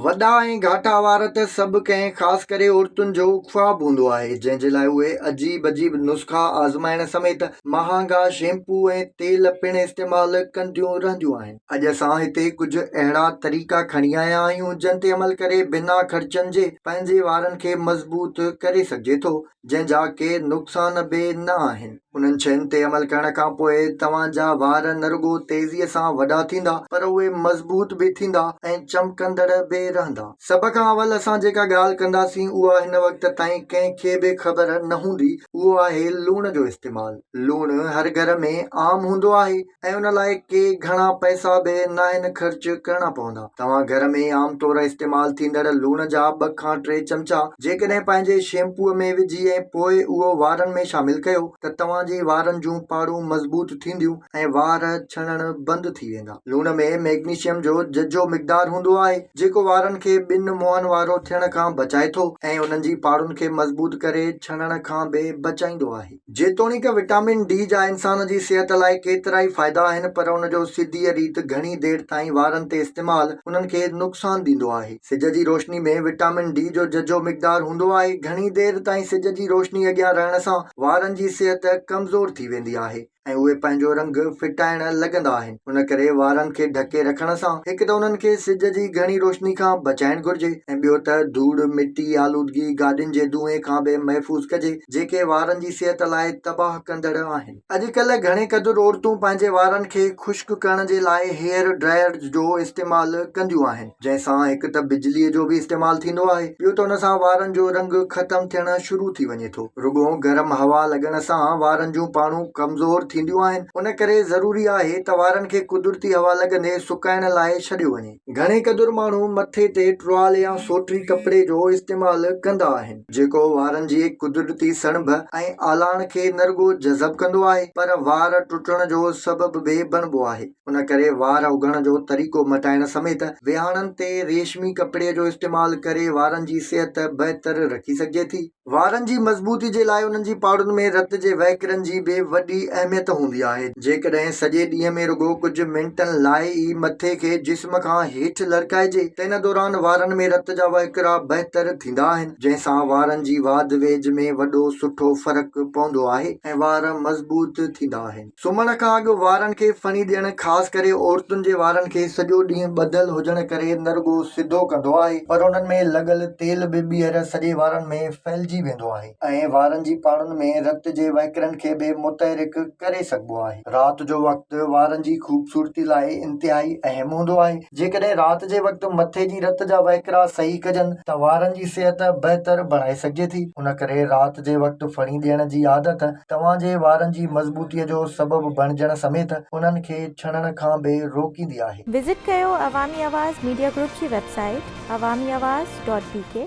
وڏا ۽ گهاٽا وار ته سڀ ڪنهن خاص ڪري عورتن جو خواب هوندو آهي، جنهن جي لاء اهي عجيب عجيب نسخا آزمائڻ سميت مهانگا شيمپو ۽ تيل پڻ استعمال ڪنديون رهنديون آهن. اڄ اسان هتي ڪجهه اهڙا طريقا کڻي آيا آهيون جن تي عمل ڪري بنا خرچن جي پنهنجي وارن کي مضبوط ڪري سگهجي ٿو. جنهن جا ڪي نقصان به نه آهن. انهن شين تي عمل ڪرڻ کان پوء توهان جا وار نه رڳو تيزيء سان وڏا ٿيندا پر اهي مضبوط به ٿيندا ۽ چمڪندڙ به رهندا. سڀ کان اول اسان جيڪا ڳالهه ڪنداسين اها هن وقت تائين ڪنهن کي به خبر نه هوندي اهو آهي لوڻ جو استعمال. لوڻ هر گهر ۾ عام هوندو آهي ۽ ان لاء ڪي گهڻا پئسا به ناهن خرچ ڪرڻا پوندا. توهان گهر ۾ عام طور استعمال ٿيندڙ لوڻ جا ٻه کان ٽي چمچا جيڪڏهن پنهنجي شيمپوء ۾ وجهي ۽ پوء اهو وارن ۾ شامل ڪيو ته توهان جي وارن جون پاڙون مضبوط ٿينديون ۽ وار ڇڻڻ بند ٿي ويندا. لوڻ ۾ ميگنيشيم جو ججهو مقدار هوندو آهي جيڪو وارن کي ٻن منهن وارو ٿيڻ کان بچائي ٿو ۽ انهن جي پاڙن کي مضبوط ڪري ڇڻڻ کان به بچائيندو آهي. جيتوڻيڪ وٽامن ڊي جا انسان جي صحت لاء ڪيترائي فائدا آهن پر ان جو سڌيء ريت گهڻي دير تائين وارن تي استعمال انهن کي نقصان ڏيندو آهي. سج جي روشني ۾ وٽامن ڊي جو ججهو مقدار هوندو آهي. گهڻي دير تائين سج جي روشني اڳيان رهڻ سان وارن جي صحت ڪمزور ٿي ويندي آهي ۽ اهي پنهنجو رنگ ڦٽائڻ لڳندا آهن. ان ڪري وارن کي ڍڪي رکڻ سان هڪ ته انهن کي سج جي گهڻي روشني کان بچائڻ گهرجي ۽ ٻيو ته ڌوڙ، مٽي، آلودگي، گاڏين جي دونهين کان به محفوظ ڪجي. جيڪي وارن جي صحت لاء تباهه ڪندڙ آهن. اڄڪلهه گهڻي قدر عورتون پنهنجي وارن کي خشڪ ڪرڻ جي لاء هيئر ڊرائرز جو استعمال ڪنديون آهن، جنهن سان هڪ ته بجليء جو به استعمال ٿيندو آهي، ٻيو ته ان سان وارن جو رنگ ختم ٿيڻ شروع ٿي وڃي ٿو. رڳو گرم هوا لڳڻ سان وارن جون پاڙون ڪمزور ٿينديون آهن، ان ڪري ضروري آهي ته وارن کي قدرتي هوا لڳندي سڪائڻ لاء ڇڏيو وڃي. گهڻي قدر ماڻهو مٿي تي ٽوال يا سوٽري ڪپڙي جو استعمال ڪندا آهن، جيڪو وارن جي قدرتي سڻڀ ۽ آلاڻ کي نه رڳو جذب ڪندو آهي، پر وار ٽٽڻ جو سبب به بڻبو آهي. ان ڪري وار اگهڻ جو طريقو مٽائڻ سميت ويهاڻن تي ريشمي ڪپڙي جو استعمال ڪري وارن جي صحت بهتر رکي سگهجي ٿي. وارن جي مضبوطي جي لاء انهن جي پاڙن ۾ رت جي وهڪرن جي به وڏي اهميت هوندي آهي. جيڪڏهن سڄي ڏينهن ۾ رڳو ڪجهه منٽن لاء ئي مٿي کي جسم کان هيٺ لڙڪائجي ته ان دوران وارن ۾ رت جا وهڪرا بهتر ٿيندا آهن، جنهن سان وارن جي واڌ ويجهه ۾ وڏو سٺو فرق پوندو آهي ۽ وار مضبوط ٿيندا آهن. سمهڻ کان اڳ وارن کي ڦڻي ڏيڻ خاص ڪري عورتن جي وارن کي سڄو ڏينهن ٻڌل هجڻ ڪري نه رڳو سڌو ڪندو آهي پر انهن ۾ لڳل تيل به ٻيهر سڄي وارن ۾ ڦهلجي ويندو آهي ۽ وارن جي پاڙن ۾ رت جي وهڪرن کي به متحرڪ ڪري سگهبو آهي. رات جو وقت وارن جي خوبصورتي لاء انتهائي اهم هوندو آهي. جيڪڏهن رات جي وقت مٿي جي رت جا وهڪرا صحيح ڪجن ته وارن جي صحت بهتر بڻائي سگهجي ٿي. ان ڪري رات جي وقت ڦڻي ڏيڻ جي عادت توهان جي وارن جي مضبوطي جو سبب بڻجڻ سميت انهن کي ڇڻڻ کان به روڪيندي آهي. وزٽ ڪيو عوامي آواز ميڊيا گروپ جي website Awami Awaz dot B K.